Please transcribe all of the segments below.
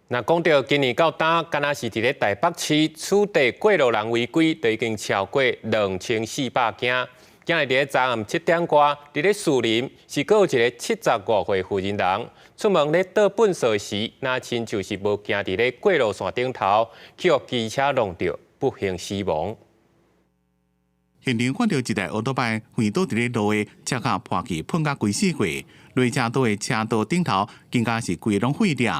若講到今年到今，敢若是佇咧台北市此地過路人違規，就已經超過2400件。今日佇咧昨暗7點外，佇咧士林是閣有一个75歲婦人人出門咧倒糞埽時，若親像是無行佇咧過路線頂頭，去予機車挵著，不幸死亡。現場看著一台歐多拜橫倒佇咧路的車殼破去噴甲規四界，內車道的車道頂頭更加是規個攏碎裂。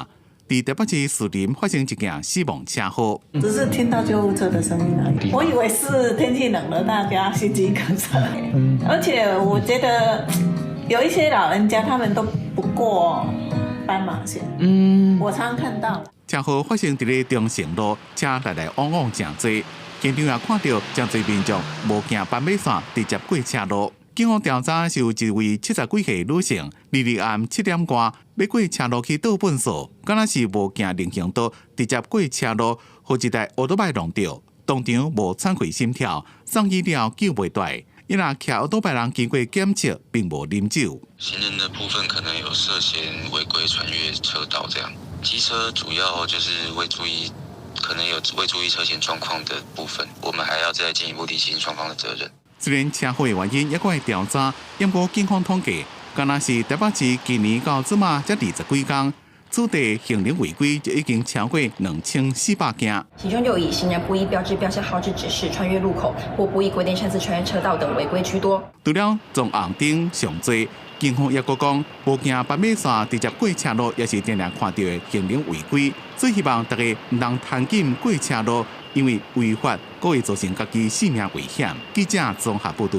佇台北市士林發生一件死亡車禍。只是聽到救護車的聲音而已，我以為是天氣冷了，大家心肌梗塞。而且我覺得有一些老人家，他們都不過斑馬線。我常常看到。車禍發生佇咧中成路，車來來往往誠濟，現場也看著誠濟民眾無行斑馬線，直接過車路。警方調查是有一位70幾歲女性，禮日暗7點外欲過車路去倒糞埽，敢若是無行人行道，直接過車路，予一台歐多拜挵著，當場無喘氣心跳，送醫了救袂回來。伊若騎歐多拜人經過檢測，並無啉酒。行人的部分可能有涉嫌違規穿越車道，這樣。機車主要就是未注意，可能有未注意車前狀況的部分，我們還要再進一步釐清雙方的責任。雖然車禍的原因猶閣會調查，不過警方統計，敢若是台北市今年到這馬才20幾工，此地行人違規就已經超過2400件。其中就以行人不依標誌標線號誌指示穿越路口，或不依規定擅自穿越車道等違規居多。除了闖紅燈上濟，警方猶閣講，無行斑馬線直接過車路，也是定定看著的行人違規，所以希望大家毋通貪緊過車路，因為違法，閣會造成家己性命危險。記者綜合報導。